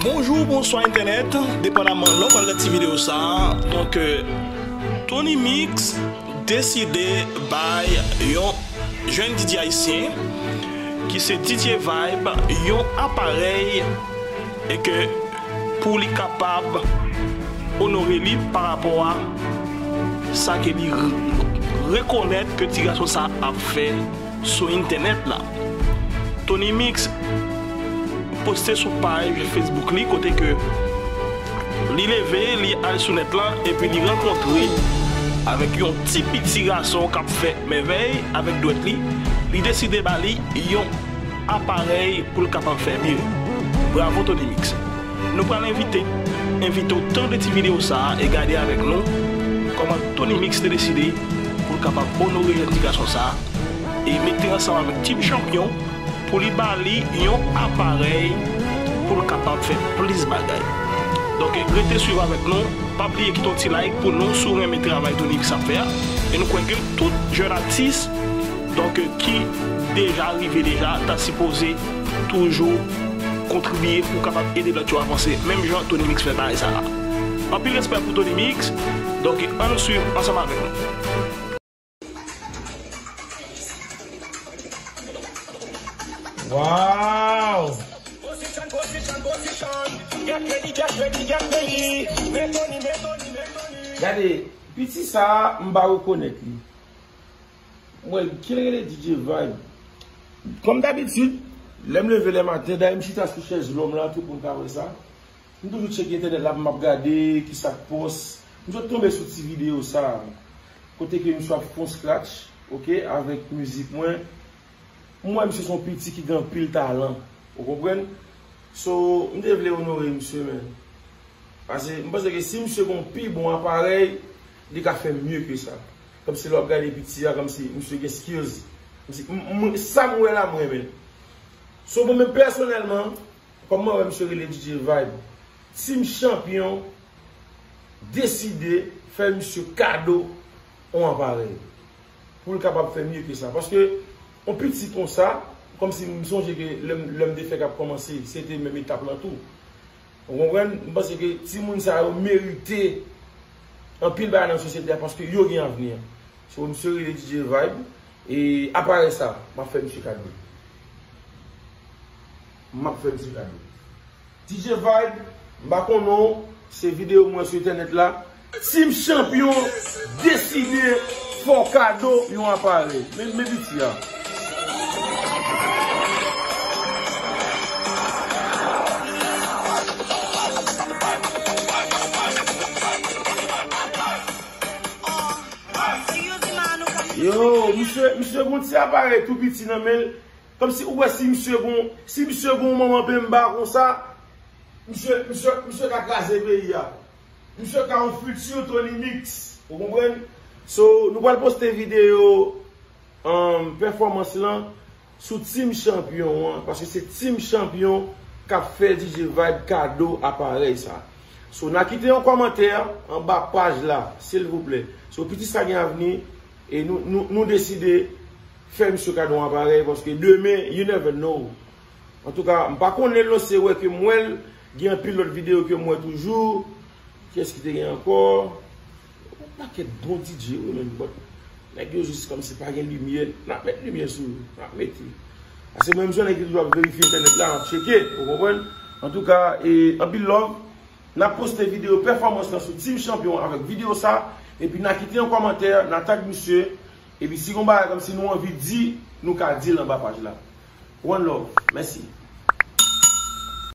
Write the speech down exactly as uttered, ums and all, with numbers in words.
Bonjou, bonswa entènèt, depandaman lè w pral gade ti videyo sa a. Donk, euh, Tony Mix deside bay yon jèn D J ayisyen ki se D J Vibe yon aparèy e ke pou li kapab onore li pa rapò a sa ke li re-, rekonèt ke ti gason sa ap fè sou entènèt la. Tony Mix poste sou paj Facebook li kote ke li leve, li al sou nèt la, epi li rankontre avèk yon ti piti gason k ap fè mèvèy avèk dwèt li. Li deside ba li yon aparèy pou l kapab fè mye. Bravo Tony Mix. Nou pral envite, envite w tande ti videyo sa a e gade avèk nou kòman Tony Mix te deside pou l kapab onore jèn ti gason sa a e mete ansanm avèk Team Champion pou li ba li yon aparèy pou l kapab fè plis bagay. Donk, rete swiv avèk nou. Pa bliye kite yon ti like pou nou si w renmen travay Tony Mix ap fè a. E nou kwè ke tout jèn atis, donk, ki deja rive deja, ta sipoze toujou kontribiye pou kapab ede lòt yo avanse, menm jan Tony Mix fè bagay sa la. Anpil respè pou Tony Mix. Donk, ann swiv ansanm avèk nou. Waw! Gade, piti sa a, m pa rekonèt li. M wè l ki rele D J Vibe. Kòm dabitid, lè m leve lè maten, dayè m chita sou chèz lòm la, tout moun ka wè sa. M toujou tcheke entènèt la pou m ap gade kisa k pòs. M sot tonbe sou ti videyo sa a, kote ke misye ap fè yon scratch, oke, avèk mizik mwen. M wè misye se yon piti ki gen anpil talan. Ou konprann? So, m te vle onore misye, men. Paske m panse ke si misye gen yon pi bon aparèy, li ka fè mye ke sa. Kòmsi lè w ap gade piti a, kòmsi misye gen skills. Kòmsi, m, m, sa m wè la, m renmen l. So, mwen menm pèsonèlman, kòm mwen wè misye rele D J Vibe, Team Champion deside fè misye kado yon aparèy pou l kapab fè mye ke sa. Paske yon piti konsa, kòmsi m sonje ke lè m, lè m te fèk ap kòmanse, se te menm etap lan tou. Ou konprann? M panse ke timoun sa yo merite anpil bagay nan sosyete a paske yo gen avni an. So, misye rele D J Vibe, e aparèy sa, m ap fè misye kado. M ap fè misye kado. D J Vibe, m pa konnen w, se videyo m wè sou entènèt la. Team Champion deside fè w kado yon aparèy. Men, men piti a. Yo, misye, misye gon ti aparèy tou piti nan men l. Kòmsi ou wè si misye gon, si misye gon manman penba konsa, misye, misye, misye ka kraze peyi a. Misye ka yon futur Tony Mix, ou konprann? So, nou pral poste videyo, um, pèfòmans lan sou Team Champion an, paske se Team Champion k ap fè D J Vibe kado aparèy sa. So, n a kite yon kòmantè anba paj la, silvouplè. So, piti sa gen avni, e nou, nou, nou deside fè misye kado yon aparèy, paske demen, you never know. Antouka, m pa konnen l non, se wè ke m wè l, gen anpil lòt videyo ke m wè toujou. Kiyès ki te gen ankò? Yon pakèt bon D J, wi, men, but nèg yo jis kòmsi pa gen limyè. N ap met limyè sou yo, n ap mete. Paske mwen menm se yon nèg ki toujou ap verifye entènèt la, m ap tcheke, ou konprann? Antouka, e, anpil love. N ap poste videyo pèfòmans lan sou Team Champion avèk videyo sa, epi n a kite yon kòmantè, n a tag misye, epi si gon bagay kòmsi nou anvi di, nou ka di l anba paj la. One love, mèsi.